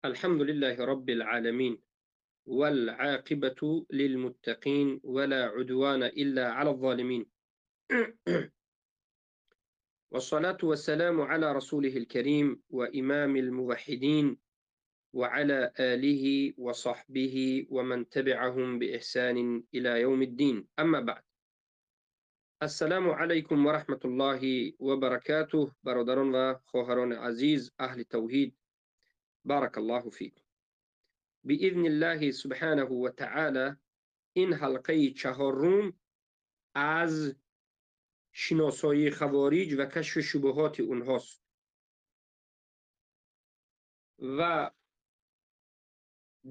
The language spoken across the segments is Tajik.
الحمد لله رب العالمين، والعاقبة للمتقين، ولا عدوان إلا على الظالمين، والصلاة والسلام على رسوله الكريم وإمام الموحدين، وعلى آله وصحبه ومن تبعهم بإحسان إلى يوم الدين. أما بعد، السلام علیکم و رحمت الله و برکاته. برادران و خواهران عزیز اهل توحید، بارک الله فیکم. باذن الله سبحانه و تعالی این حلقه چهارم از شناسایی خوارج و کشف شبهات اونهاست و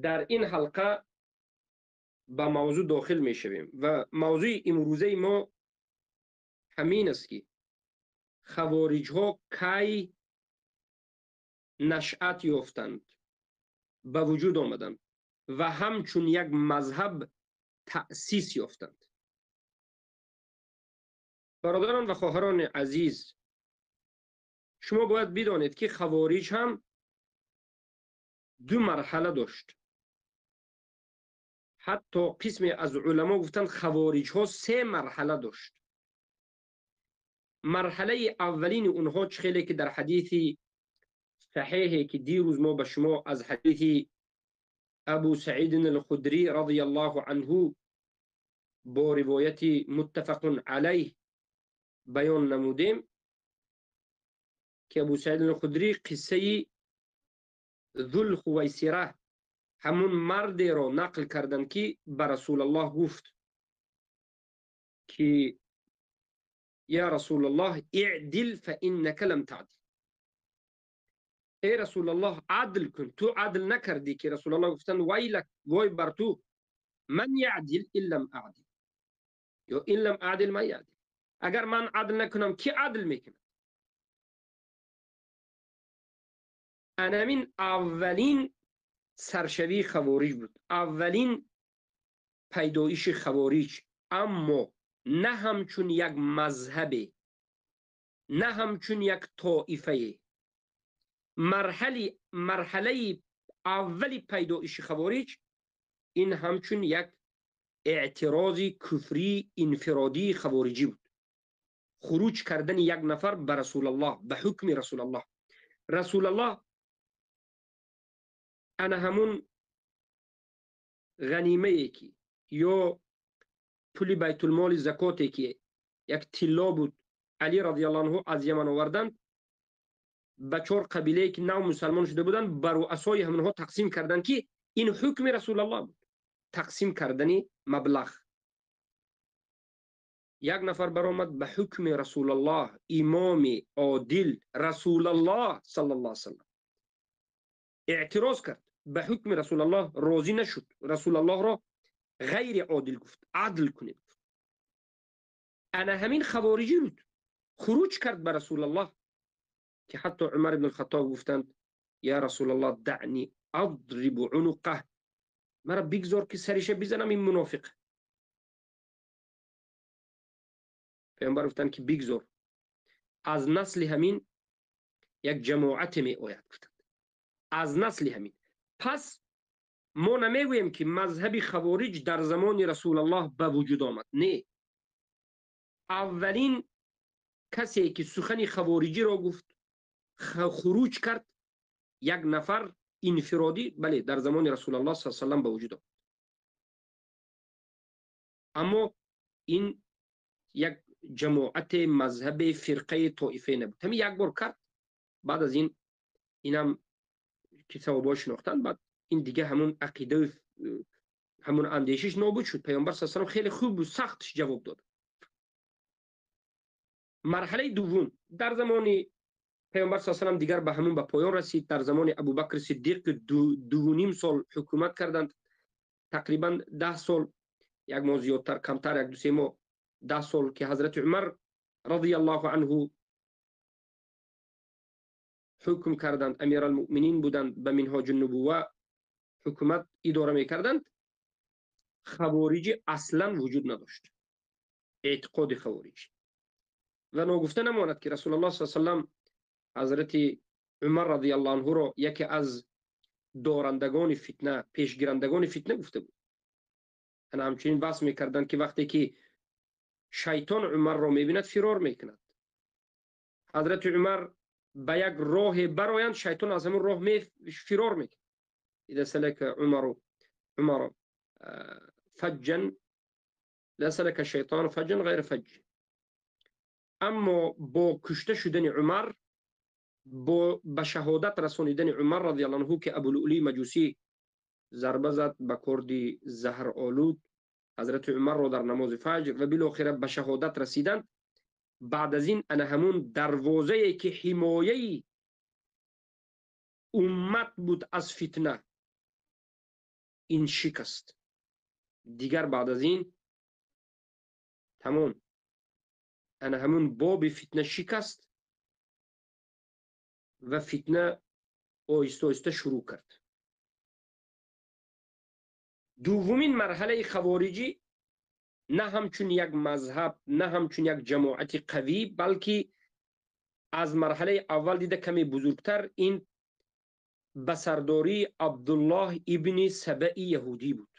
در این حلقه به موضوع داخل میشویم و موضوع امروزه ما همین است که خوارج ها کی نشأت یافتند، به وجود آمدند و همچون یک مذهب تأسیس یافتند. برادران و خواهران عزیز، شما باید بدانید که خوارج هم دو مرحله داشت. حتی قسمی از علما گفتند خوارج ها سه مرحله داشت. مرحله اولین اونها چخیلی که در حدیث صحیحی که دیروز ما به شما از حدیث ابو سعید الخدری رضی الله عنه با روایت متفق علیه بیان نمودیم که ابو سعید الخدری قصه ذوالخویسره، همون مردی را نقل کردند که به رسول الله گفت که یا رسول الله اعدل فإنك لم تعدل. ای رسول الله عدل کن، تو عدل نکردی. که رسول الله گفتند ویلک، وای بر تو، من یعدل إن لم اعدل، یا إن لم اعدل من یعدل. اگر من عدل نکنم کی عدل میکنه؟ انمین اولین سرشوی خوارج بود، اولین پیدایش خوارج، اما نه همچون یک مذهب، نه همچون یک طائفه. مرحله اولی پیدایش خوارج این همچون یک اعتراض کفری انفرادی خوارجی بود، خروج کردن یک نفر به رسول الله، به حکم رسول الله. رسول الله انا همون غنیمه که یا پول بیت المال زکاتی که یک طلا بود علی رضی الله عنه از یمن آوردند، به چهار قبیله که نو مسلمان شده بودند بر رؤسای همونها تقسیم کردند که این حکم رسول الله بود، تقسیم کردن مبلغ. یک نفر برآمد به حکم رسول الله، امام عادل رسول الله صلی الله علیه وسلم، اعتراض کرد، به حکم رسول الله راضی نشد، رسول الله را غیر عادل گفت، عدل کنید گفت. انا همین خوارجی بود، خروج کرد به رسول الله که حتی عمر بن الخطاب گفتند یا رسول الله دعنی اضرب عنقه، مرا بگذار که سرش بزنم این منافق. پیامبر گفتند که بگذار، از نسل همین یک جماعت می آید، گفتند از نسل همین. پس ما نمیگوییم که مذهب خوارج در زمان رسول الله به وجود آمد، نه. اولین کسی که سخن خوارجی را گفت، خروج کرد، یک نفر انفرادی، بله در زمان رسول الله صلی الله علیه و سلم به وجود آمد، اما این یک جماعت مذهب فرقه طائفه نبود. همین یک بار کرد، بعد از این اینم که صحابه شناختن، بعد این دیگه همون عقیده همون اندیشش نابود شد. پیامبر صلی الله علیه و سلم خیلی خوب و سختش جواب داد. مرحله دوم در زمان پیامبر صلی الله علیه و سلم دیگر به همون به پایان رسید. در زمان ابوبکر صدیق که 2.5 سال حکومت کردند، تقریبا 10 سال، یک ماه زیادتر کمتر، یک دو سه ماه، 10 سال که حضرت عمر رضی الله عنه حکم کردند، امیرالمؤمنین بودند، به منهاج النبوه حکومت اداره میکردند، خوارج اصلا وجود نداشت، اعتقاد خوارج. و ناگفته نماند که رسول الله صلی الله علیه و سلم حضرت عمر رضی الله عنه را یکی از Дорандагони фитна, пешгирандагони фитна гуфта буд. Ана ҳамчунин васф мекарданд, ки вақте ки шайтон Умарро мебинад, фирор мекунад. Ҳазрати Умар ба як роҳе бароянд, шайтон аз ҳамон роҳ фирор мекунад. Иза салака Умару Умар фаҷҷан ла салака шайтону фаҷҷан ғайра фаҷҷ. Аммо бо кушта шудани Умар, бо ба шаҳодат расонидани Умар радиаллоҳу анҳу, ки Абулӯлӣ Маҷусӣ зарба зад ба корди заҳролуд ҳазрати Умарро дар намози фаҷр ва билохира ба шаҳодат расиданд, баъд аз ин ана ҳамун дарвозае ки ҳимояи уммат буд аз фитна, ин шикаст. Дигар баъд аз ин тамом, ана ҳамун боби фитна шикаст ва фитна оҳиста оҳиста шурӯъ кард. Дуввумин марҳалаи хавориҷӣ на ҳамчун як мазҳаб, на ҳамчун як ҷамоати қавӣ, балки аз марҳалаи аввал дида каме бузургтар, ин ба сардории Абдуллоҳ ибни Сабаи яҳудӣ буд.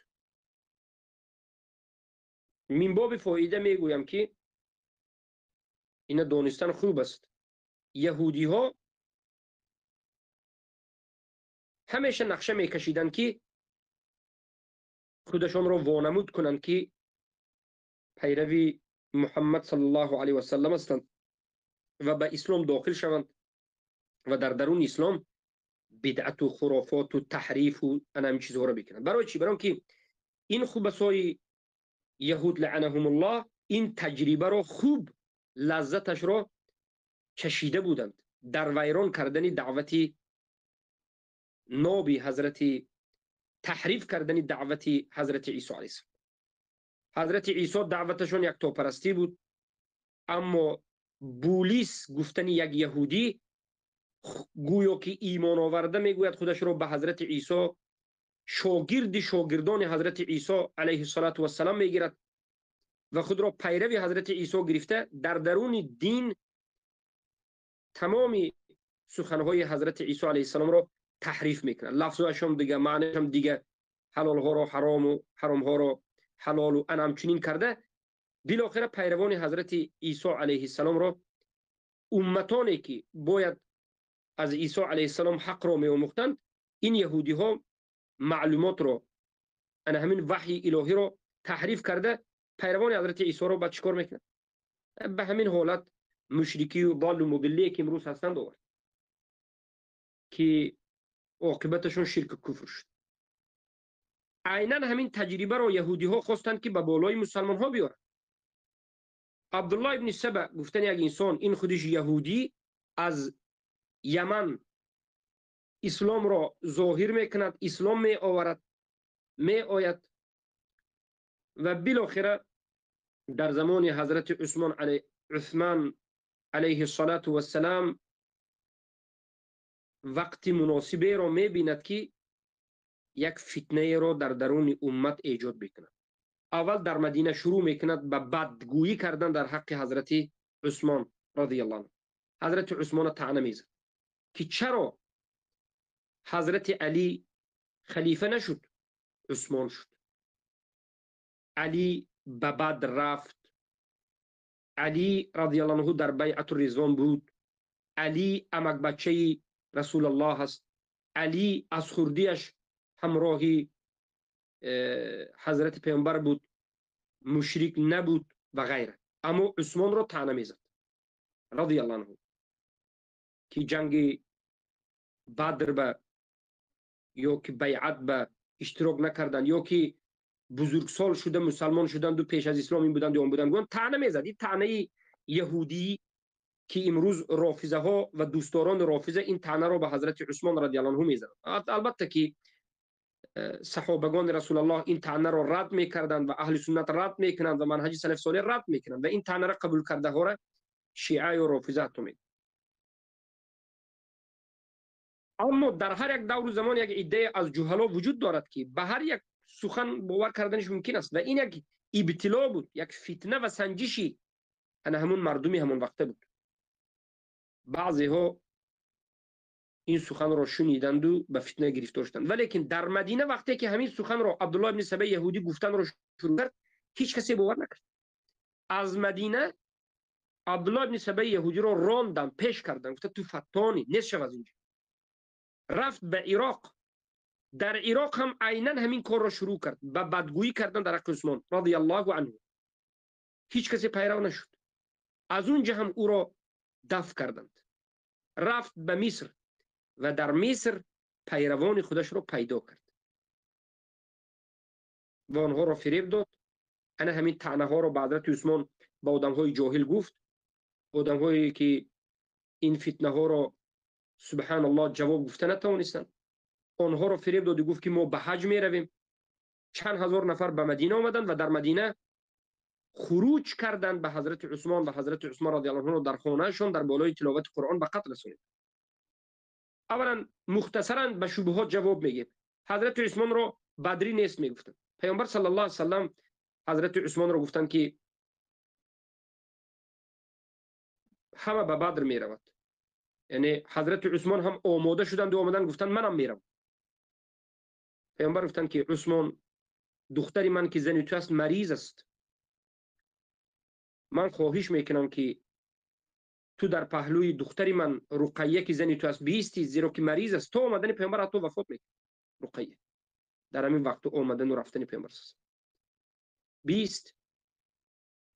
Мин боби фоида мегӯям, ки ина донистан хуб аст. Яҳудиҳо ҳамеша нақша мекашиданд, ки худашонро вонамуд кунанд, ки пайрави Муҳаммад саллаллоҳу алайҳи васаллам ҳастанд ва ба ислом дохил шаванд ва дар даруни ислом бидъату хурофоту таҳрифу ана ҳамин чизҳоро бикунанд. Барои чӣ? Барои он ки ин хубасои яҳуд лаъанаҳумуллоҳ ин таҷрибаро хуб лаззаташро чашида буданд дар вайрон кардани даъвати ноби ҳазрати, таҳриф кардани даъвати ҳазрати Исо алайҳиссалом. Ҳазрати Исо даъваташон яктопарастӣ буд, аммо Булис гуфтани як яҳудӣ гӯё ки имон оварда мегӯяд худашро ба ҳазрати Исо, шогирди шогирдони ҳазрати Исо алайҳиссалоту вассалам мегирад ва худро пайрави ҳазрати Исо гирифта дар даруни дин тамоми суханҳои ҳазрати Исо алайҳиссаломро таҳриф мекунад. Лафзҳояшон дига, маънияшон дига, ҳалолҳоро ҳарому ҳаромҳоро ҳалолу ана ҳамчунин карда, билохира пайравони ҳазрати Исо алайҳиссаломро, умматоне ки бояд аз Исо алайҳиссалом ҳақро меомӯхтанд, ин яҳудиҳо маълумотро, ана ҳамин ваҳйи илоҳиро таҳриф карда, пайравони ҳазрати Исоро ба чӣ кор мекунанд? Ба ҳамин ҳолат мушрикию доллу мудиллие ки имрӯз ҳастанд овард, ки оқибаташон ширку куфр шуд. Айнан ҳамин таҷрибаро яҳудиҳо хостанд, ки ба болои мусалмонҳо биёранд. Абдуллоҳ ибни Саба гуфтани як инсон, ин худиш яҳудӣ аз Яман, исломро зоҳир мекунад, ислом меоварад, меояд ва билохира дар замони ҳазрати Усман алайҳи ссалоту вассалам вақти муносиберо мебинад, ки як фитнаеро дар даруни уммат эҷод бикунад. Аввал дар Мадина шурӯъ мекунад ба бадгӯӣ кардан дар ҳаққи ҳазрати Усмон радиаллоҳу анҳу. Ҳазрати Усмона таъна мезад, ки чаро ҳазрати Алӣ халифа нашуд, Усмон шуд. Алӣ ба Бадр рафт, Алӣ радиаллоҳу анҳу дар байъату Ризвон буд, Алӣ амакбачаи Расулаллоҳ аст, Алӣ аз хурдиаш ҳамроҳи ҳазрати паёмбар буд, мушрик набуд ва ғайра. Аммо Усмонро таъна мезад радиаллоҳу анҳу, ки ҷанги Бадр ба ё ки байъат ба иштирок накарданд, ё ки бузургсол шуда мусалмон шуданду пеш аз ислом ин буданд ё он буданд, гӯянд таъна мезад. Ин таънаи яҳудӣ, ки имрӯз рофизаҳо ва дӯстдорони рофиза ин таънаро ба ҳазрати Усмон радиаллоҳу анҳу мезананд. Албатта ки саҳобагони Расулаллоҳ ин таънаро рад мекарданд ва аҳли суннат рад мекунанд ва манҳаҷи салаф солеҳ рад мекунанд ва ин таънаро қабул кардаҳоро шиа ё рофиза ҳатто мегӯянд. Аммо дар ҳар як давру замон як иддае аз ҷуҳало вуҷуд дорад, ки ба ҳар як сухан бовар карданаш мумкин аст ва ин як ибтило буд, як фитна ва санҷиши ана ҳамун мардуми ҳамон вақта буд. Баъзеҳо Ин суханро шуниданду ба фитна гирифтор шуданд. Валекин дар Мадина вақте ки ҳамин суханро Абдуллоҳ ибни Сабаи яҳудӣ гуфтанро шурӯъ кард, ҳеҷ касе бовар накард. Аз Мадина Абдуллоҳ ибни Сабаи яҳудиро ронданд, пеш карданд, гуфта: «Ту фаттонӣ, нест шав аз инҷо». Рафт ба Ироқ. Дар Ироқ ҳам айнан ҳамин корро шурӯъ кард, ба бадгӯӣ кардан дар ҳаққи Усмон радиаллоҳу анҳу. Ҳеҷ касе пайрав нашуд. Аз унҷа ҳам ӯро даф карданд. Рафт ба Миср ва дар Миср пайравони худашро пайдо кард ва онҳоро фиреб дод. Ана ҳамин таънаҳоро ба ҳазрати Усмон ба одамҳои ҷоҳил гуфт, одамҳое ки ин фитнаҳоро, субҳаналлоҳ, ҷавоб гуфта натавонистанд. Онҳоро фиреб доду гуфт, ки мо ба ҳаҷ меравем. Чанд ҳазор нафар ба Мадина омаданд ва дар Мадина хуруҷ карданд ба ҳазрати Усмон ва ҳазрати Усмон радиаллоҳу анҳу дар хонаашон дар болои тиловати Қуръон ба қатл расонид. Аввалан, мухтасаран ба шубҳот ҷавоб мегем. Ҳазрати Усмонро бадрӣ нест мегуфтанд. Паёмбар саллаллоҳу алайҳи васаллам ҳазрати Усмонро гуфтанд, ки ҳама ба Бадр меравад, яъне ҳазрати Усмон ҳам омода шуданду омаданд, гуфтанд: «Манам меравам». Паёмбар гуфтанд, ки «Усмон, духтари ман, ки зани ту аст, мариз аст. Ман хоҳиш мекунам, ки ту дар паҳлӯи духтари ман Руқайя, ки зани ту аст, биистӣ, зеро ки мариз аст». То омадани паёмбар ҳатто вафот мекард Руқайя дар ҳамин вақту омадану рафтани паёмбар. Бист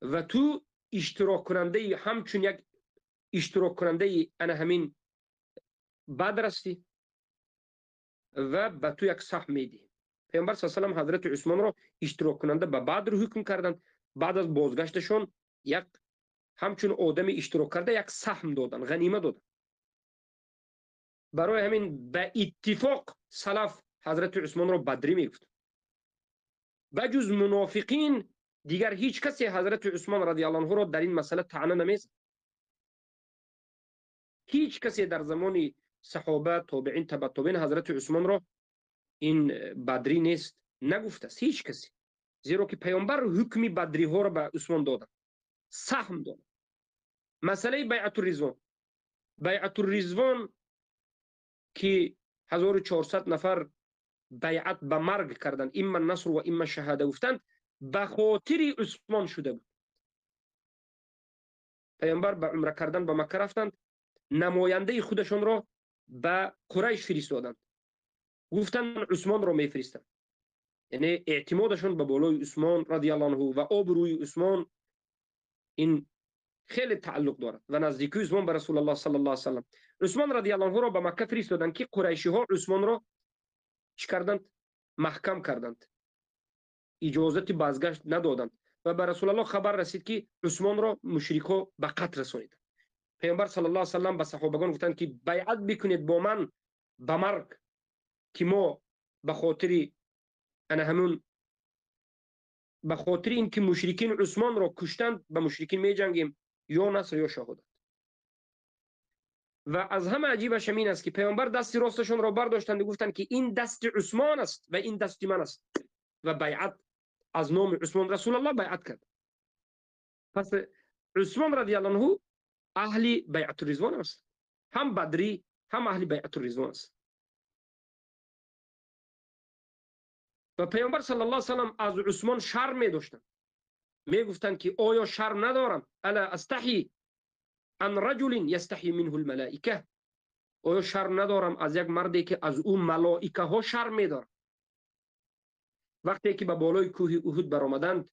ва ту иштироккунандаи, ҳамчун як иштироккунандаи ана ҳамин Бадр ҳастӣ ва ба ту як саҳм медиҳем. Паёмбар са салам ҳазрати Усмонро иштироккунанда ба Бадр ҳукм карданд. Баъд аз бозгашташон як ҳамчун одами иштирок карда як саҳм доданд, ғанима доданд. Барои ҳамин ба иттифоқ салаф ҳазрати Усмонро бадрӣ мегуфтанд. Ба ҷуз мунофиқин дигар ҳеҷ касе ҳазрати Усмон радиаллоҳу анҳуро дар ин масъала таъна намезад. Ҳеҷ касе дар замони саҳоба, тобеин, табатобеин ҳазрати Усмонро ин бадрӣ нест нагуфтааст ҳеҷ касе, зеро ки паёмбар ҳукми бадриҳоро ба Усмон доданд, саҳм доданд. Масъалаи байъатуризвон. Байъатуризвон, ки 1400 нафар байъат ба марг карданд, имма наср ва имма шаҳада гуфтанд, ба хотири Усмон шуда буд. Паёмбар ба умра кардан ба Макка рафтанд, намояндаи худашонро ба Қурайш фиристоданд. Гуфтанд: «Ман Усмонро мефиристам». Яъне эътимодашон ба болои Усмон радиаллоҳу анҳу ва обрӯи Усмон ин хеле тааллуқ дорад ва наздикии Усмон ба Расулаллоҳ саллаллоҳу алайҳи васаллам. Усмон радиаллоҳу анҳуро ба Макка фиристоданд, ки қурайшиҳо Усмонро чӣ карданд? Маҳкам карданд, иҷозати бозгашт надоданд ва ба Расулаллоҳ хабар расид, ки Усмонро мушрикҳо ба қатл расониданд. Паёмбар саллаллоҳу алайҳи васаллам ба саҳобагон гуфтанд, ки байъат бикунед бо ман ба марг, ки мо ба хотири ана ҳамун, ба хотири ин ки мушрикин Усмонро куштанд, ба мушрикин меҷангем, ё наср, ё шаҳодат. Ва аз ҳама аҷибаш ҳамин аст, ки паёмбар дасти росташонро бардоштанд, гуфтанд, ки ин дасти Усмон аст ва ин дасти ман аст, ва байъат аз номи Усмон Расулаллоҳ байъат кард. Пас Усмон радиаллоҳу анҳу аҳли байъатуризвон аст, ҳам бадрӣ, ҳам аҳли байъатуризвон аст. Ва паёмбар саллаллоҳу алайҳи васаллам аз Усмон шарм медоштанд. Мегуфтанд, ки оё шарм надорам? Ала астаҳи ан раҷулин ястаҳи минҳу лмалаика. Оё шарм надорам аз як марде, ки аз ӯ малоикаҳо шарм медоранд? Вақте ки ба болои кӯҳи Уҳуд баромаданд,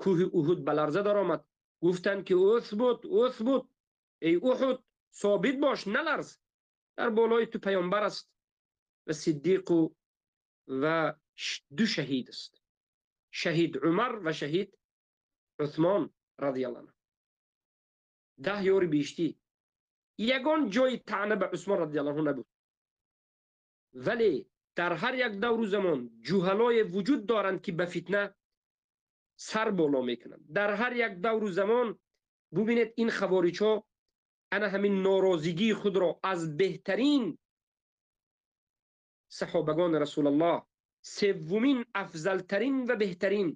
кӯҳи Уҳуд ба ларза даромад. Гуфтанд, ки усбут, усбут, эй Уҳуд, собит бош, наларз, дар болои ту паёмбар аст ва сиддиқу ва ду шаҳид аст, шаҳид Умар ва шаҳид Усмон радиаллоҳу анҳу, 10 ёри биҳиштӣ. Ягон ҷои таъна ба Усмон радиаллоҳу анҳу набуд. Вале дар ҳар як давру замон ҷуҳалое вуҷуд доранд, ки ба фитна сар боло мекунанд. Дар ҳар як давру замон бубинед, ин хавориҷҳо ана ҳамин норозигии худро аз беҳтарин саҳобагони Расулаллоҳ, севумин афзалтарин ва беҳтарин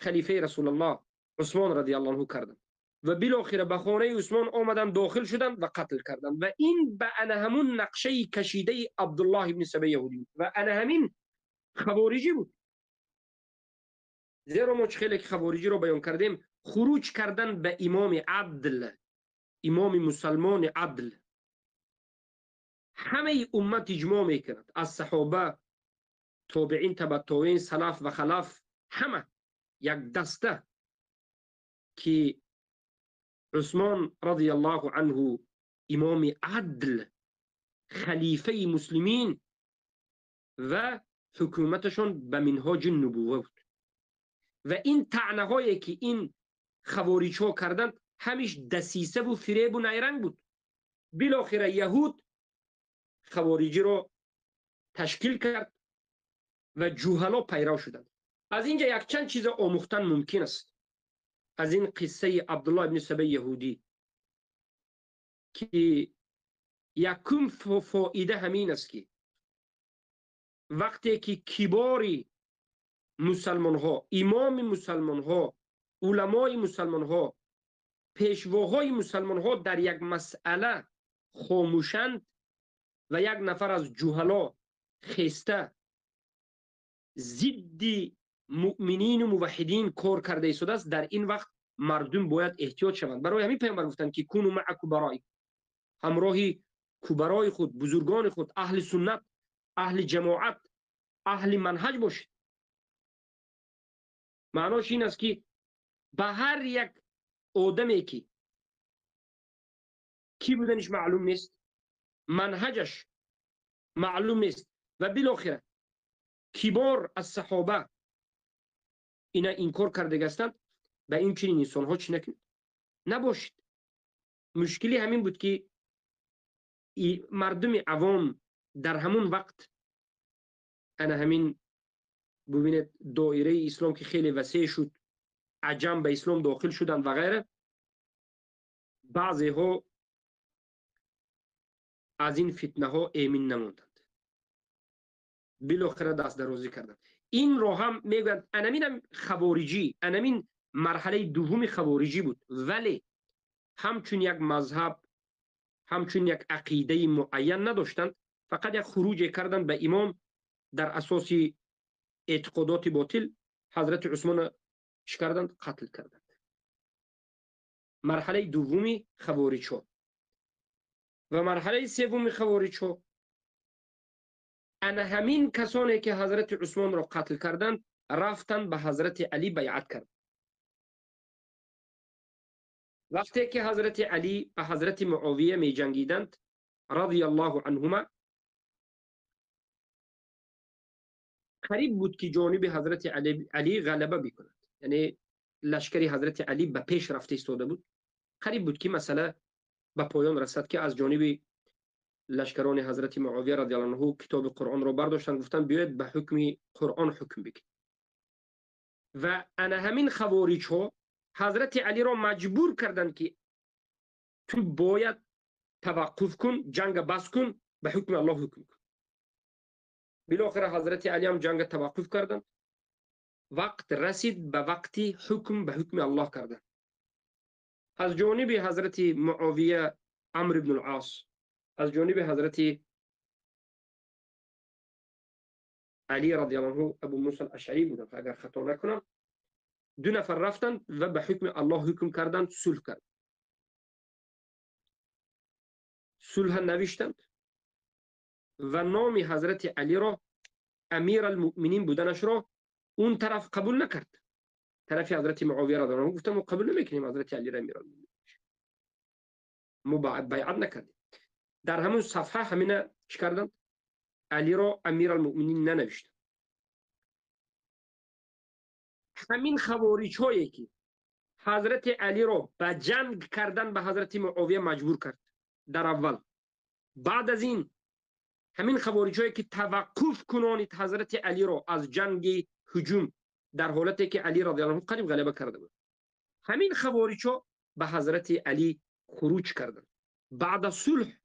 халифаи Расулаллоҳ Усмон радиаллоҳу анҳу карданд. و بالاخره به خانه عثمان آمدن، داخل شدند و قتل کردند. و این به انا همون نقشه کشیده عبدالله ابن سبا یهودی و انا همین خوارجی بود. زیرا ما خیلی که خوارجی رو بیان کردیم، خروج کردن به امام عدل، امام مسلمان عدل، همه امت اجماع میکرد، از صحابه، تابعین، تبع تابعین، سلف و خلف، همه یک دسته که عثمان رضی الله عنه امام عدل، خلیفه مسلمین و حکومتشون به منهاج نبوه بود. و این طعنه هایی که این خوارج ها کردند همیش دسیسه و فریب و نیرنگ بود. بالاخره یهود خوارجی رو تشکیل کرد و جوهلا پیرو شدند. از اینجا یک چند چیز آموختن ممکن است از این قصه عبدالله ابن سبا یهودی، که یکم فایده همین است که وقتی که کباری مسلمان ها، امام مسلمان ها، علمای مسلمان ها، پیشواهای مسلمان ها در یک مسئله خاموشند و یک نفر از جهلا خسته ضد مؤمنین و موحدین کار کرده ایستاده است، در این وقت مردم باید احتیاط شوند. برای همین پیامبر گفتند که کونو مع کبرای، همراه کبرای خود، بزرگان خود، اهل سنت، اهل جماعت، اهل منهج باشید. معناش این است که به هر یک آدمی که کی بودنش معلوم نیست، منهجش معلوم نیست و بالاخره کبار از صحابه اینا انکار کرده هستند، به این چنین انسان ها چی نکنید، نباشید. مشکلی همین بود که مردم عوام در همون وقت، انا همین ببینید دایره اسلام که خیلی وسیع شد، عجم به اسلام داخل شدند و غیره، بعضی ها از این فتنه ها ایمن نماندند، بالاخره دست درازی کردند. این رو هم میگویند انمین خوارجی، انمین مرحله دوم خوارجی بود، ولی همچون یک مذهب، همچون یک عقیده معین نداشتند، فقط یک خروج کردند به امام در اساس اعتقادات باطل، حضرت عثمان چی کردند؟ قتل کردند. مرحله دومی خوارج ها و مرحله سوم خوارج ها، انا همین کسانی که حضرت عثمان را قتل کردند رفتند به حضرت علی بیعت کردند. وقتی که حضرت علی به حضرت معاویه می جنگیدند رضی الله عنهما، قریب بود که جانب حضرت علی غلبه بکند، یعنی لشکری حضرت علی به پیش رفته ایستاده بود، قریب بود که مسئله به پایان رسد که از جانب لشکران حضرت معاویه رضی الله عنه کتاب قرآن را برداشتند، گفتند بیاید به حکم قرآن حکم بکنید. و انا همین خوارج ها حضرت علی را مجبور کردند که تو باید توقف کن، جنگ بس کن، به حکم الله حکم کن. بالاخره حضرت علی هم جنگ توقف کردند. وقت رسید به وقتی حکم به حکم الله کردند. از جانب حضرت معاویه عمرو بن العاص، از جانب حضرت علی رضی الله عنه ابو موسی الاشعری بودند اگر خطا نکنم، دو نفر رفتند و به حکم الله حکم کردند، صلح کردند، صلح نوشتند و نام حضرت علی را امیر المؤمنین بودنش را اون طرف قبول نکرد. طرف حضرت معاویه رضی الله عنه گفتم ما قبول نمیکنیم حضرت علی را امیر المؤمنین، ما بیعت نکردیم. در همون صفحه همینه چی کردند؟ علی را امیر المؤمنین ننوشتند. همین خوارج هایی که حضرت علی را به جنگ کردن به حضرت معاویه مجبور کرد در اول، بعد از این همین خوارج هایی که توقف کنانید حضرت علی را از جنگ هجوم در حالتی که علی رضی الله عنه قریب غلبه کرده بود، همین خوارج ها به حضرت علی خروج کردند. بعد از صلح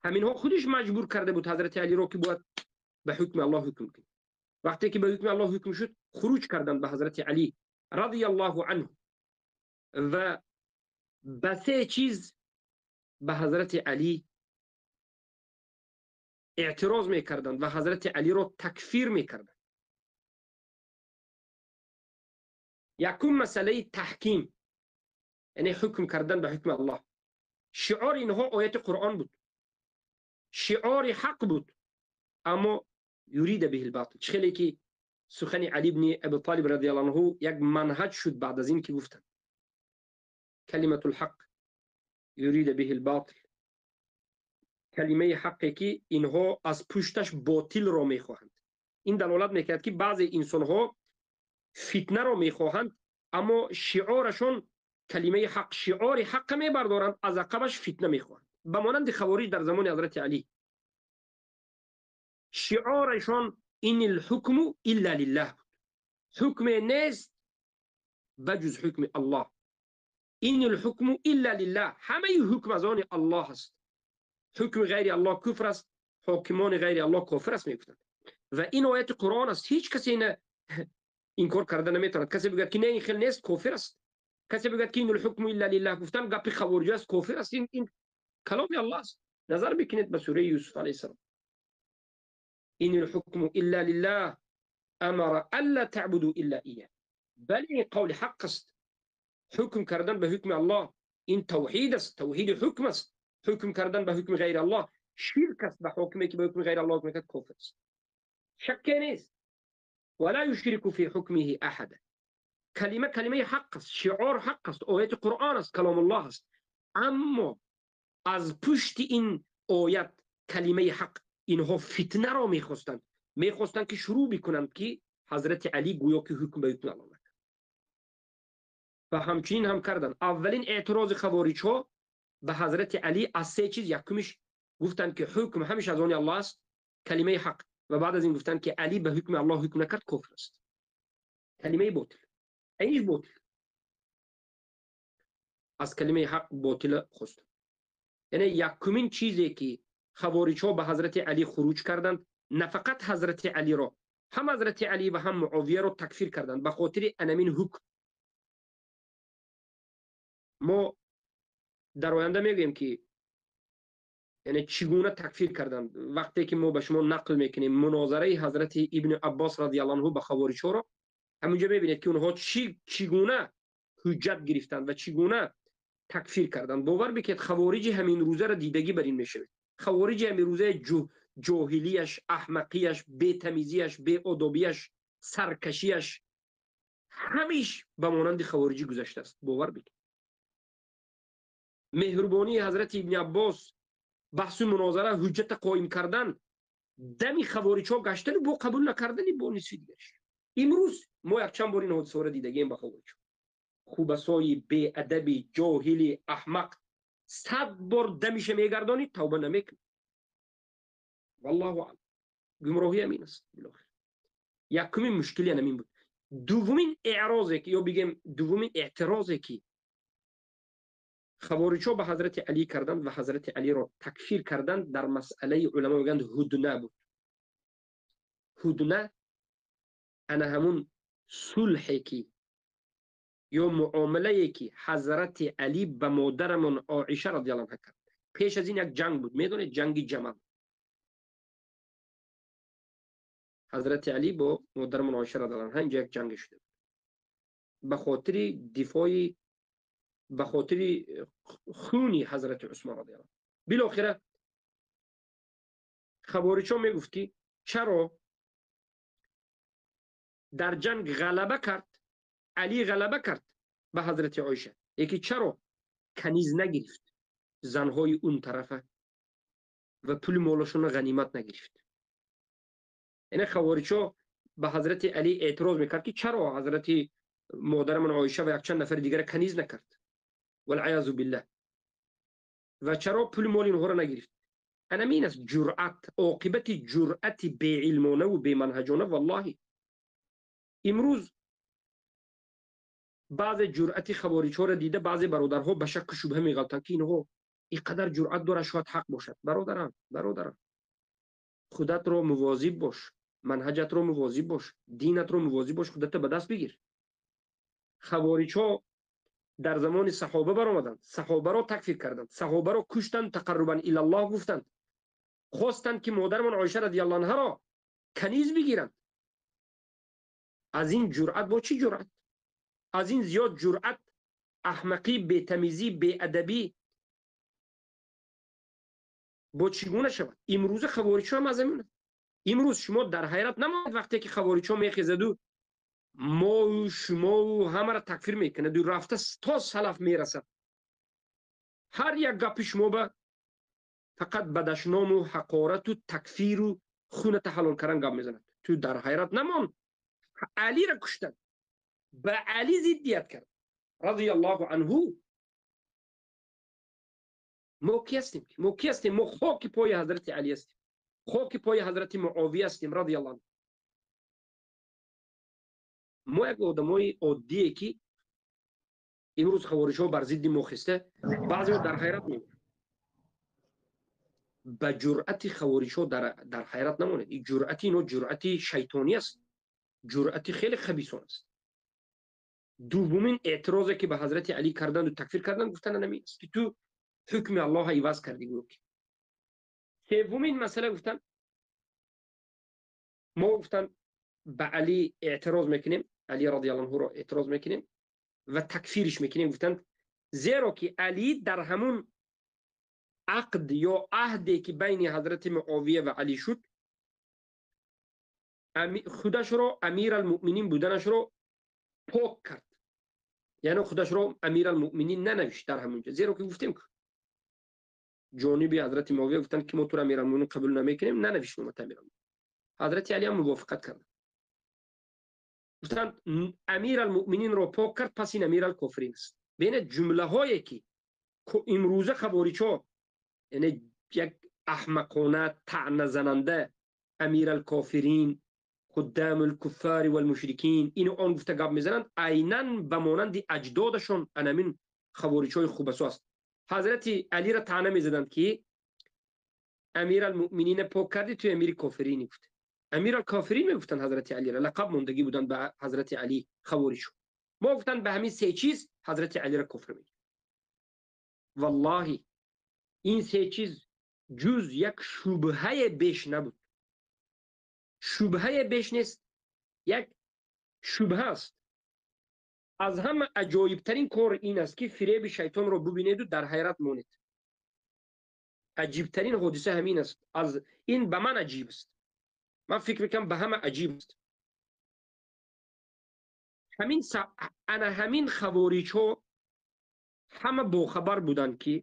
همین ها خودش مجبور کرده بود حضرت علی را که باید به حکم الله حکم کنید. وقتی که به حکم الله حکم شد خروج کردند به حضرت علی رضی الله عنه. و به سه چیز به حضرت علی اعتراض میکردند و حضرت علی را تکفیر میکردند. یکم مسئله تحکیم، یعنی حکم کردن به حکم الله. شعار اینها آیت قرآن بود، شعار حق بود، اما یرید به الباطل. چه که سخن علی بن ابی طالب رضی الله عنه یک منهج شد بعد از این که گفتند کلمة الحق یرید به الباطل، کلمه حقی که اینها از پشتش باطل را میخواهند. این دلالت میکرد که بعضی انسانها فتنه را میخواهند، اما شعارشون کلمه حق، شعار حق میبردارند، از عقبش فتنه میخواهند. به مانند خوارج در زمان حضرت علی، شعارشون این الحکم الا لله بود، حکم نیست بجز حکم الله. این الحکم الا لله، همه حکم از آن الله است، حکم غیر الله کفر است، حاکمان غیر الله کافر است میگفتند. و این آیت قرآن است، هیچ کسی اینه انکار کرده نمیتواند. کسی بگه که نه این خیلی نیست، کافر است. کسی بگه که این الحکم الا لله گفتن گپی خوارج است، کافر است. این کلام الله است. نظر بکنید به سوره یوسف علیه السلام، این الحکم الا لله امر الا تعبدوا الا ایاه. بله این قول حق است. حکم کردن به حکم الله این توحید است، توحید حکم است. حکم کردن به حکم غیر الله شرک است، به حکمی که به حکم غیر الله حکم کرد کفر است، شک نیست. ولا یشرک فی حکمه احد. کلمه کلمه حق است، شعار حق است، آیت قرآن است، کلام الله است. اما از پشت این آیت کلمه حق اینها فتنه را میخواستند، میخواستند که شروع بکنند که حضرت علی گویا که حکم به حکم الله نکرد. و همچنین هم کردند. اولین اعتراض خوارج ها به حضرت علی از سه چیز، یکمش گفتند که حکم همیشه از آن الله است، کلمه حق، و بعد از این گفتند که علی به حکم الله حکم نکرد کفر است، کلمه باطل، اینش باطل، از کلمه حق باطل خواست. یعنی یکمین چیزی که خوارج ها به حضرت علی خروج کردند، نه فقط حضرت علی را، هم حضرت علی و هم معاویه را تکفیر کردند به خاطر انمین حکم. ما در آینده میگوییم که یعنی چگونه تکفیر کردند. وقتی که ما به شما نقل میکنیم مناظره حضرت ابن عباس رضی الله عنه به خوارج ها را، همونجا میبینید که اونها چگونه حجت گرفتند و چگونه تکفیر کردند. باور بکنید خوارج همین روزه را دیدگی بر این میشوید. خوارج همین روزه جاهلیش، احمقیش، بی‌تمیزیش، بی‌ادبیش، سرکشیش، همیش به مانند خوارجی گذشته است. باور بکنید مهربانی حضرت ابن عباس، بحث و مناظره، حجت قائم کردن، دمی خوارج ها گشتن با قبول نکردن با نصفی دیگرش. امروز ما یک چند بار این حادثه را دیدگیم با خوارج. خوبسای بی‌ادبی، جاهلی، احمق، 100 بار دمیش میگردانی توبه نمیکنه. والله اعلم. گمراهی همین است. بالاخره یکمین مشکلی همین بود. دومین اعراضی که یا بگیم دومین اعتراضی که خوارج ها به حضرت علی کردند و حضرت علی را تکفیر کردند در مسئله علما میگند هدنه بود. هدنه انا همون صلحی که یا معامله که حضرت علی به مادرمون عایشه رضی الله عنها کرد. پیش از این یک جنگ بود، میدونید جنگ جمل. حضرت علی با مادرمون عایشه رضی الله عنها اینجا یک جنگ شده به خاطر دفاع، به خاطر خونی حضرت عثمان رضی الله عنه. بالاخره خوارج ها میگفت که چرا در جنگ غلبه کرد علی، غلبه کرد به حضرت عایشه، یکی چرا کنیز نگرفت زنهای اون طرفه و پول مالشون غنیمت نگرفت. یعنی خوارج ها به حضرت علی اعتراض میکرد که چرا حضرت مادرمون عایشه و یک چند نفر دیگر کنیز نکرد والعیاذ بالله، و چرا پول مال اینها را نگرفت. انا مین است جرأت، عاقبت جرأت بی‌علمانه و بی‌منهجانه. والله امروز بعض جرأت خوارج ها را دیده بعضی برادرها به شک و شبهه میغلطند که اینها اینقدر جرأت داره شاید حق باشد. برادرم، برادرم، خودت رو مواظب باش، منهجت رو مواظب باش، دینت رو مواظب باش، خودت به دست بگیر. خوارج ها Дар замони саҳоба баромаданд, саҳобаро такфир карданд, саҳобаро куштанд, тақаррубан илаллоҳ гуфтанд, хостанд ки модарамон Оиша радиаллоҳу анҳаро каниз бигиранд. Аз ин ҷуръат бо чӣ ҷуръат? Аз ин зиёд ҷуръат, аҳмақӣ, бетамизӣ, беадабӣ бо чӣ гуна шавад? Имрӯза хавориҷҳо ҳам аз ҳамин. Имрӯз шумо дар ҳайрат намонед вақте ки хавориҷҳо мехезаду мову шумову ҳамаро такфир мекунаду рафта то салаф мерасад. Ҳар як гапи шумо ба фақат ба дашному ҳақорату такфиру хуната ҳалол кардан гап мезанад. Ту дар ҳайрат намон. Алиро куштанд, ба Али зиддият кард радиаллоҳу анҳу. Мо ки ҳастем? Мо ки ҳастем? Мо хоки пои ҳазрати Али ҳастем, хоки пои ҳазрати Муовия ҳастем радиаллоҳу анҳу. Мо як одамои оддие ки имрӯз хавориҷҳо бар зидди мо хеста, баъзеҳо дар ҳайрат мемонанд. Ба ҷуръати хавориҷҳо дар ҳайрат намонед. Ин ҷуръати ино ҷуръати шайтонӣ аст, ҷуръати хеле хабисон аст. Дуввумин эътирозе ки ба ҳазрати Али карданду такфир карданд, гуфтанд ҳамин аст ки ту ҳукми Аллоҳро иваз кардӣ. Гӯё ки севумин масъала гуфтанд, мо гуфтанд ба Али эътироз мекунем, Али радиаллоҳу анҳуро эътироз мекунем ва такфириш мекунем, гуфтанд, зеро ки Али дар ҳамун ақд ё аҳде ки байни ҳазрати Муовия ва Али шуд, худашро амиралмуъминин буданашро пок кард. Яъне худашро амиралмуъминин нанавишт дар ҳамунҷа, зеро ки гуфтем ҷониби ҳазрати Муовия гуфтанд ки мо туро амиралмуъминин қабул намекунем, нанавишт номат амиралмуъминин. Ҳазрати Али ҳам мувофиқат карданд, гуфтанд амиралмуъмининро пок кард, пас ин амиралкофирин аст. Бинед ҷумлаҳое ки имрӯза хавориҷҳо, яъне як аҳмақона таъназананда амиралкофирин, худдамулкуффари валмушрикин, ину он гуфта гап мезананд, айнан ба монанди аҷдодашон анамин хавориҷҳои хубасо аст. Ҳазрати Алиро таъна мезаданд ки амиралмуъминина пок кардӣ, ту амири кофиринӣ гуфта. Амиралкофирин мегуфтанд ҳазрати Алиро, лақаб мондагӣ буданд ба ҳазрати Али хавориҷҳо. Мо гуфтанд ба ҳамин се чиз ҳазрати Алиро кофир мегӯем. Валлоҳи ин се чиз ҷуз як шубҳае беш набуд. Шубҳае беш нест, як шубҳа аст. Аз ҳама аҷоибтарин кор ин аст ки фиреби шайтонро бубинеду дар ҳайрат монед. Аҷибтарин ҳодиса ҳамин аст. Аз ин ба ман аҷиб аст, ман фикр мекунам ба ҳама аҷиб аст. Ҳамин ана ҳамин хавориҷҳо ҳама бохабар буданд ки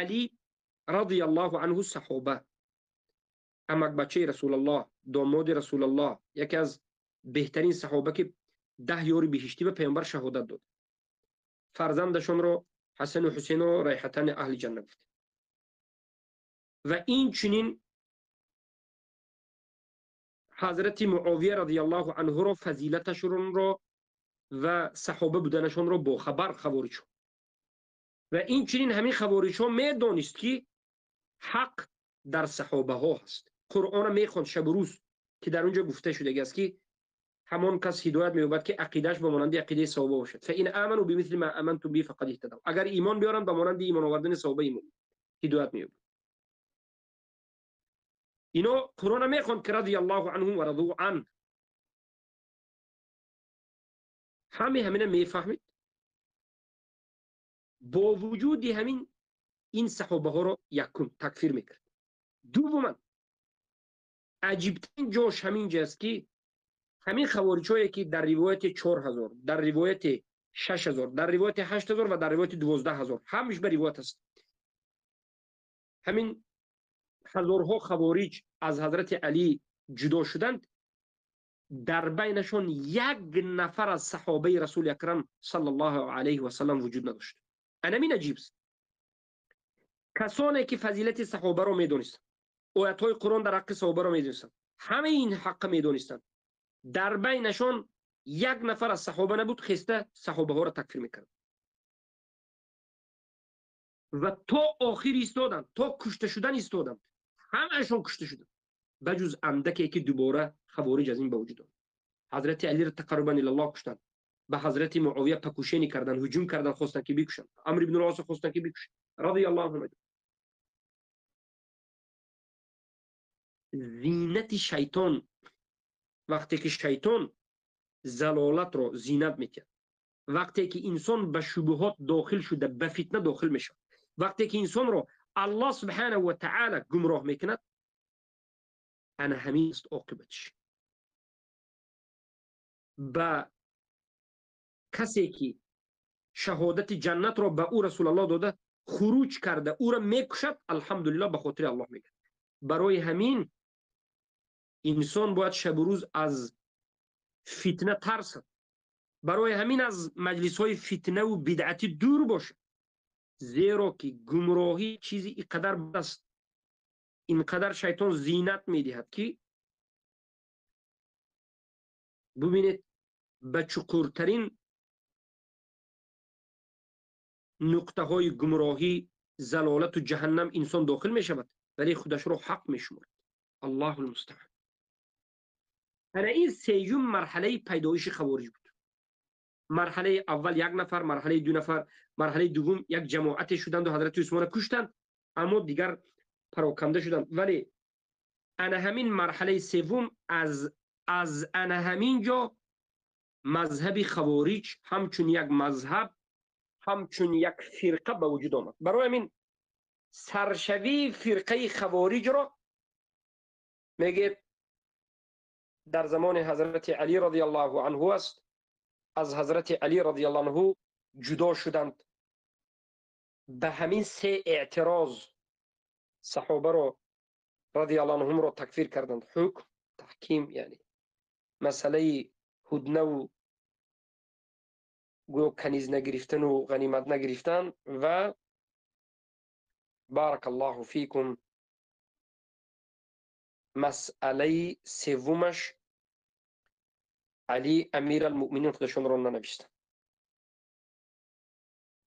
Али радиаллоҳу анҳу саҳоба, амакбачаи Расулаллоҳ, домоди Расулаллоҳ, яке аз беҳтарин саҳоба ки 10 ёри биҳиштӣ ба паёмбар шаҳодат дод, фарзандашонро Ҳасану Ҳусейнро райҳатани аҳли ҷанна гуфт. Ва инчунин ҳазрати Муовия радиаллоҳу анҳуро фазилаташонро ва саҳоба буданашонро бохабар хавориҷҳо. Ва инчунин ҳамин хавориҷҳо медонист ки ҳақ дар саҳобаҳо ҳаст. Қуръонро мехонд шабу рӯз ки дар онҷо гуфта шудагӣ аст ки ҳамон кас ҳидоят меёбад ки ақидааш ба монанди ақидаи саҳоба бошад. فإن آمنوا بمثل ما آمنتم به فقد اهتدوا. агар имон биёранд ба монанди имон овардани саҳоба имон ҳидоят меёбад. Ино Қуръонро мехонд ки радиаллоҳу анҳум ва раду ан. ҳаме ҳамина мефаҳмид. Бо вуҷуди ҳамин ин саҳобаҳоро якум такфир мекард. Дуввуман аҷибтарин ҷош ҳамин ҷо аст ки ҳамин хавориҷҳое ки дар ривояти 4000, дар ривояти 6000, дар ривояти 8000 ва дар ривояти 12000 ҳамаш ба ривоят аст. Ҳамин ҳазорҳо хавориҷ аз ҳазрати Али ҷудо шуданд, дар байнашон як нафар аз саҳобаи Расули Акрам саллаллоҳу алайҳи васаллам вуҷуд надошт. Анамин аҷиб аст. Касоне ки фазилати саҳобаро медонистанд, оятҳои Қуръон дар ҳаққи саҳобаро медонистанд, ҳамаи ин ҳаққа медонистанд, дар байнашон як нафар аз саҳоба набуд, хеста саҳобаҳоро такфир мекард ва то охир истоданд, то кушта шудан истоданд. Ҳамаашон кушта шуданд ба ҷуз андаке ки дубора хавориҷ аз ин ба вуҷуд омад. Ҳазрати Алиро тақаррубан илаллоҳ куштанд, ба ҳазрати Муовия покушение кардан, ҳуҷум кардан, хостанд ки бикушанд. Амр ибн ал-Ос хостанд ки бикушанд. Радиаллоҳу анҳу. Зинати шайтон, вақте ки шайтон залолатро зинат метиҳад, вақте ки инсон ба шубҳот дохил шуда, ба фитна дохил мешавад, вақте ки инсонро Аллоҳ субҳанаҳу ва таъола гумроҳ мекунад, ана ҳамин аст оқибатиш. Ба касе ки шаҳодати ҷаннатро ба ӯ Расулаллоҳ дода, хуруҷ карда, ӯро мекушад, алҳамдулиллоҳ, ба хотири Аллоҳ мегӯяд. Барои ҳамин инсон бояд шабу рӯз аз фитна тарсад. Барои ҳамин аз маҷлисҳои фитнаву бидъатӣ дур бошад, зеро ки гумроҳӣ чизи ин қадар бад аст, ин қадар шайтон зинат медиҳад ки бубинед, ба чуқуртарин нуқтаҳои гумроҳӣ, залолату ҷаҳаннам инсон дохил мешавад, вале худашро ҳақ мешуморад. Аллоҳу алмустаъан. Ана ин сеюм марҳалаи пайдоиши хавориҷ буд. Марҳалаи аввал як нафар, марҳалаи ду нафар, марҳалаи дуввум як ҷамоате шуданд ва ҳазрати Усмонро куштанд, аммо дигар пароканда шуданд. Вале ана ҳамин марҳалаи севум аз ана ҳамин ҷо мазҳаби хавориҷ ҳамчун як мазҳаб, ҳамчун як фирқа ба вуҷуд омад. Барои ҳамин саршавии фирқаи хавориҷро мегӯяд дар замони ҳазрати Алӣ радиаллоҳу анҳу аст. Аз ҳазрати Алӣ радиаллоҳу анҳу ҷудо шуданд. Ба ҳамин се эътироз саҳобаро радиаллоҳу анҳумро такфир карданд. Ҳукм, таҳким, яъне масъалаи ҳуднаву гӯё каниз нагирифтану ғанимат нагирифтан ва баракаллоҳу фикум масъалаи севумаш Алӣ амир алмуъминин худашонро нанавиштанд.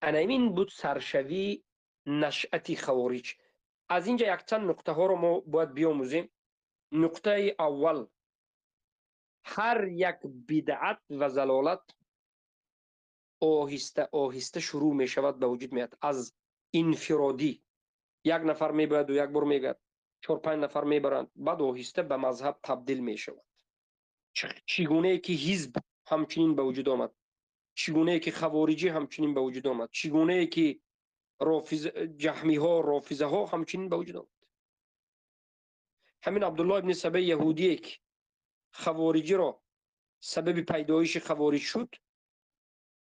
Ана ин буд саршавии нашъати хавориҷ. Аз инҷа якчанд нуқтаҳоро мо бояд биомӯзем. Нуқтаи аввал: ҳар як бидъат ва залолат оҳиста оҳиста шурӯъ мешавад, ба вуҷуд меояд аз инфиродӣ. Як нафар мебояду як бор мегӯяд, чор-панҷ нафар мебаранд, баъд оҳиста ба мазҳаб табдил мешавад. Чӣ гунае ки ҳизб ҳамчунин ба вуҷуд омад, чӣ гунае ки хавориҷӣ ҳамчунин ба вуҷуд омад, чӣ гунае ки ҷаҳмиҳо, рофизаҳо ҳамчунин ба вуҷуд омад. Ҳамин Абдуллоҳ ибни Сабаи яҳудие ки хавориҷиро сабаби пайдоиши хавориҷ шуд,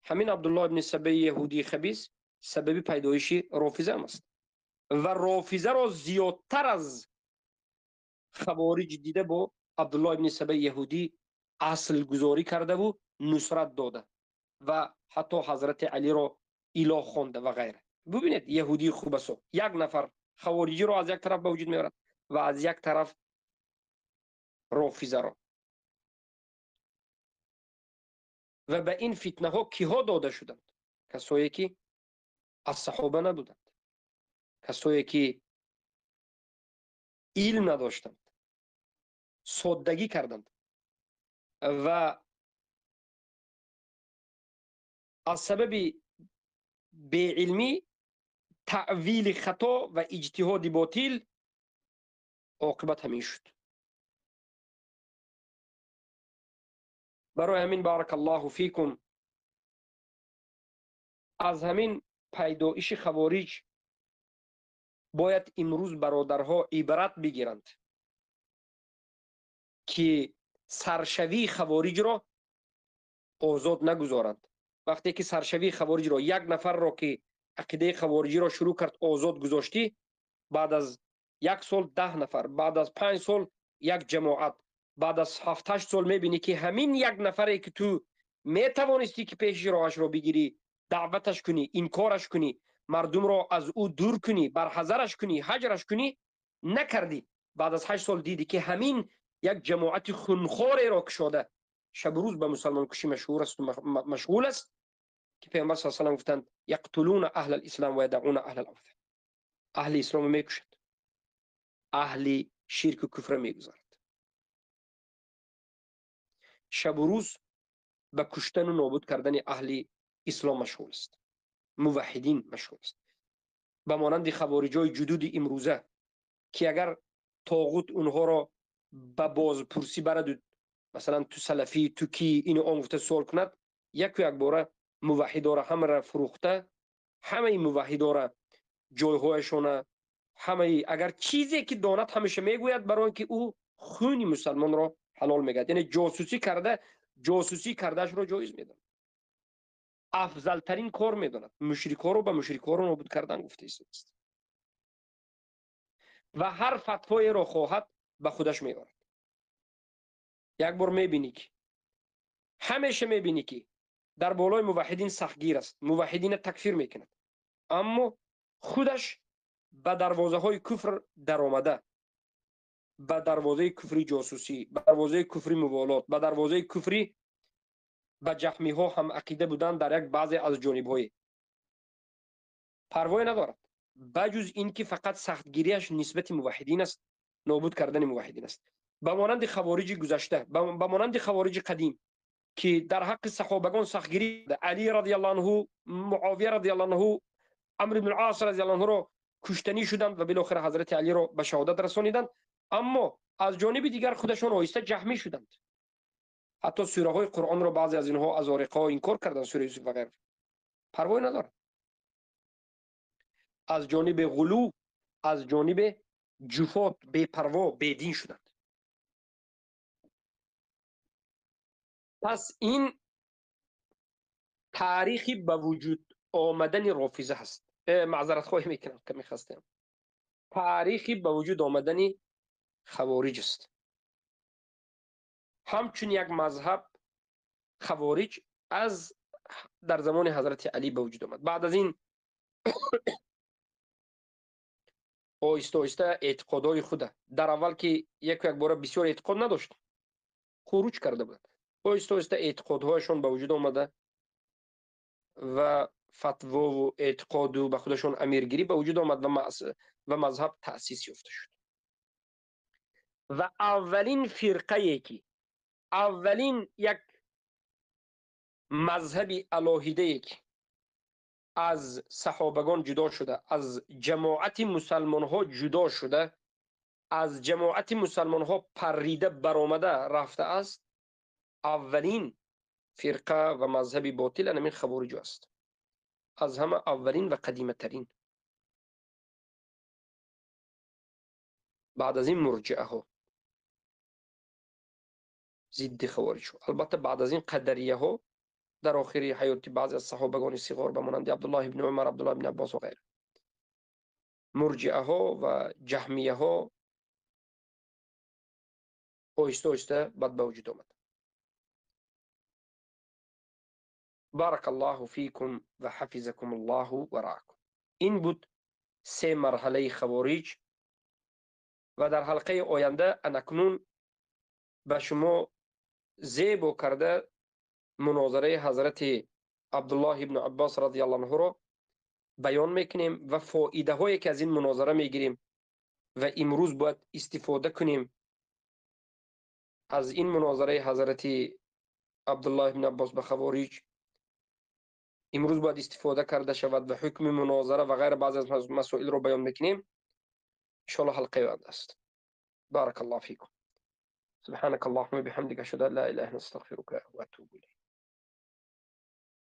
ҳамин Абдуллоҳ ибни Сабаи яҳудии хабис сабаби пайдоиши рофиза ҳам аст ва рофизаро зиёдтар аз хавориҷ дида бо Абдуллоҳ ибни Сабаи яҳудӣ аслгузорӣ кардаву нусрат дода ва ҳатто ҳазрати Алиро илоҳ хонда ва ғайра. Бубинед, яҳудии хубасо як нафар хавориҷиро аз як тараф ба вуҷуд меорад ва аз як тараф рофизаро. Ва ба ин фитнаҳо киҳо дода шуданд? Касое ки аз саҳоба набуданд, касое ки илм надоштанд, соддагӣ карданд ва аз сабаби беилмӣ, таъвили хато ва иҷтиҳоди ботил оқибат ҳамин шуд. Барои ҳамин баракаллоҳу фикум аз ҳамин пайдоиши хавориҷ бояд имрӯз бародарҳо ибрат бигиранд ки саршавии хавориҷро озод нагузоранд. Вақте ки саршавии хавориҷро як нафарро ки ақидаи хавориҷиро шурӯъ кард озод гузоштӣ, баъд аз як сол 10 нафар, баъд аз 5 сол як ҷамоат, баъд аз 7-8 сол мебинӣ ки ҳамин як нафаре ки ту метавонистӣ ки пеши роҳашро бигирӣ, даъваташ кунӣ, инкораш кунӣ, мардумро аз ӯ дур кунӣ, барҳазараш кунӣ, ҳаҷраш кунӣ, накардӣ. Баъд аз 8 сол дидӣ ки ҳамин як ҷамоати хунхореро кушода шабу рӯз ба мусалмонкушӣ машҳур аст, машғул аст, ки Паёмбар саллаллоҳу алайҳи васаллам гуфтанд: яқтулуна аҳлал ислом ва ядауна аҳлал авсан. Аҳли исломро мекушад, аҳли ширку куфра мегузарад. Шабу рӯз ба куштану нобуд кардани аҳли ислом машғул аст, муваҳҳидин машғул аст. Ба монанди хавориҷои ҷудуди имрӯза ки агар тоғут онҳоро ба бозпурсӣ бараду масалан ту салафӣ, ту кӣ, ину он гуфта суол кунад, яку якбора муваҳҳидора ҳамаро фурӯхта, ҳамаи муваҳҳидора ҷойҳояшона, ҳамаи агар чизе ки донад ҳамеша мегӯяд, барои ки ӯ хуни мусалмонро ҳалол мегӯяд. Яъне ҷосусӣ карда, ҷосусӣ кардаашро ҷоиз медонад, афзалтарин кор медонад, мушрикҳоро ба мушрикҳоро нобуд кардан гуфта истодааст ва ҳар фатвоеро хоҳад ба худаш меорад. Як бор мебинӣ ки ҳамеша мебинӣ ки дар болои муваҳҳидин сахтгир аст, муваҳҳидина такфир мекунад, аммо худаш ба дарвозаҳои куфр даромада, ба дарвозаи куфри ҷосусӣ, ба дарвозаи куфри муволот, ба дарвозаи куфри ба ҷаҳмиҳо ҳам ақида будан дар як баъзе аз ҷонибҳое парвое надорад, ба ҷуз ин ки фақат сахтгириаш нисбати муваҳҳидин аст, нобуд кардани муваҳҳидин аст. Ба монанди хавориҷи гузашта, ба монанди хавориҷи қадим ки дар ҳаққи саҳобагон сахтгирӣ, Али радиаллоҳу анҳу, Муовия радиаллоҳу анҳу, Амр ибн ал-Ос радиаллоҳу анҳуро куштанӣ шуданд ва билохира ҳазрати Алиро ба шаҳодат расониданд, аммо аз ҷониби дигар худашон оҳиста ҷаҳмӣ шуданд. Ҳатто сураҳои Қуръонро баъзе аз инҳо аз ориқаҳо инкор карданд, сураи Юсуф ва ғайр. Парвое надорад. Аз ҷониби ғулу, аз ҷониби ҷуфот, бепарво, бедин шуданд. Пас ин таърихи ба вуҷуд омадани рофиза ҳаст. Маъзаратхоҳӣ мекунам, каме хастаам. Таърихи ба вуҷуд омадани хавориҷ аст. Ҳамчун як мазҳаб хавориҷ аз дар замони ҳазрати Алӣ ба вуҷуд омад. Баъд аз ин оҳиста оҳиста эътиқодҳои худа дар аввал ки яку якбора бисёр эътиқод надошт, хуруҷ карда буданд, оҳиста оҳиста эътиқодҳояшон ба вуҷуд омада ва фатвову эътиқоду ба худашон амиргирӣ ба вуҷуд омад ва мазҳаб таъсис ёфта шуд. Ва аввалин фирқае ки аввалин як мазҳаби алоҳидае ки аз саҳобагон ҷудо шуда, аз ҷамоати мусалмонҳо ҷудо шуда, аз ҷамоати мусалмонҳо паррида баромада рафтааст, аввалин фирқа ва мазҳаби ботил ҳамин хавориҷ аст. Аз ҳама аввалин ва қадиматарин. Баъд аз ин мурҷиаҳо, зидди хавориҷҳо. Албатта баъд аз ин қадарияҳо дар охири ҳаёти баъзе аз саҳобагони сиғор ба монанди Абдуллоҳ ибни Умар, Абдуллоҳ ибни Аббос ва ғайра. Мурҷиаҳо ва ҷаҳмияҳо оҳиста оҳиста баъд ба вуҷуд омад. Барак Аллоҳу фикум ва ҳафизакум Аллоҳу ва раакум. Ин буд се марҳалаи хавориҷ ва дар ҳалқаи оянда анакнун ба шумо зебо карда мунозараи ҳазрати Абдуллоҳ ибни Аббос радиаллоҳу анҳуро баён мекунем ва фоидаҳое ки аз ин мунозара мегирем ва имрӯз бояд истифода кунем аз ин мунозараи ҳазрати Абдуллоҳ ибни Аббос ба хавориҷ, имрӯз бояд истифода карда шавад ва ҳукми мунозара ва ғайра баъзе аз масоилро баён мекунем. Иншоаллоҳ ҳалқаи оянда аст. Баракаллоҳу фикум. سبحانك اللهم وبحمدك، أشهد أن لا إله إلا أنت، أستغفرك وأتوب إليك.